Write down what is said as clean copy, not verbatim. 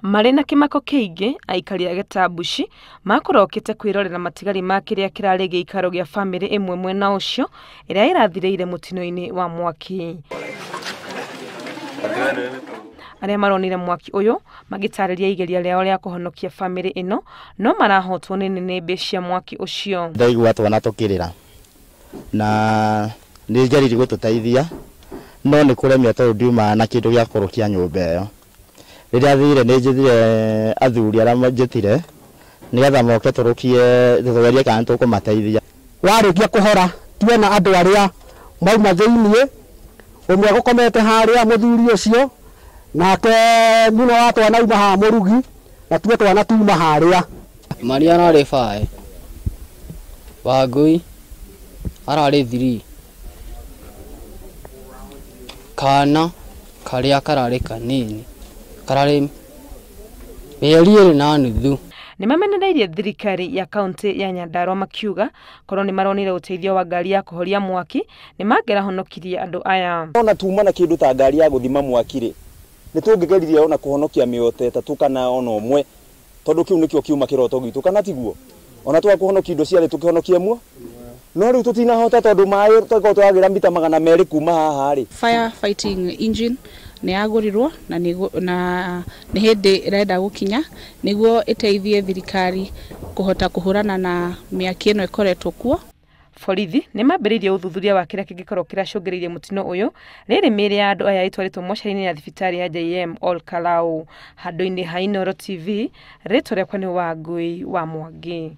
Marĩ na kĩmako kĩingĩ, aikari a Gĩtambuci makũrokete kwĩrorera matigari ma kĩrĩa kĩrarĩ gĩikaro gĩa bamĩrĩ ĩmwe mwena ũcio ĩrĩa ĩrathirĩire mũtino-inĩ wa mwaki. Arĩa maronire mwaki ũyũ magĩtarĩria igeria rĩao rĩa kũhonokia bamĩrĩ ĩno no marahotwo nĩ nĩnĩmbĩ cia mwaki ũcio. Ndaigua twana tũkĩrĩra na nĩ ngeririe gũtũteithia no nĩ kũremia tondũ ndiuma na kĩndũ gĩa kũrũkia nyũmba ĩyo. Rĩrĩa thire nĩ njĩthire athuri arĩa njĩtire nĩgetha moke tũrũkie tũgerie kana tũkũmateithia. Warĩkia kũhora tuona andũ arĩa mauma thĩiniĩ, ũmwe gũkomete harĩa mũthuri ũcio nake nyina wa twana auma haha mũrugi na tuo twana tuma harĩa. Maria ararĩ 5, Wangui ararĩ 3, kana karĩa kararĩ kanini kararĩ mĩeri 2.5. Nĩmamenereirie thirikari ya kaunti ya Nyandarua makiuga korwo nĩmaronire ũteithio wa ngari ya kũhoria mwaki nĩmangĩrahonokirie andũ aya. Ona tuma na kĩndũ ta ngari ya gũthima mwaki rĩ, nĩtũngĩgeririe ona kũhonokia mĩoyo ta 3 kana ona 1 tondũ kĩu nĩkĩo kiuma kĩroto gitũ, kana tiguo? Ona twaga kũhonokia indo ciothe tũkĩhonokie muo, no rĩu tũtinahota tondũ maĩ tũkorwo tũragĩra mita 200 kuma haha rĩ. Fire fighting engine nĩ yagũrirwo na nĩ hĩndĩ ĩrenda gũkinya nĩguo ĩteithie thirikari kũhota kũhũrana na mĩaki ĩno ĩkoretwo kuo. Borithi nĩmambĩrĩirie ũthuthuria wa kĩrĩa kĩngĩkorwo kĩracũngĩrĩirie mũtino ũyũ rĩrĩ mĩĩrĩ ya andũ aya ĩtwarĩtwo mocarĩ-inĩ ya thibitarĩ ya JM Ol Kalou. Handũ-inĩ ha Inooro TV, rĩtwa rĩakwa nĩ Wangui wa Mwangi.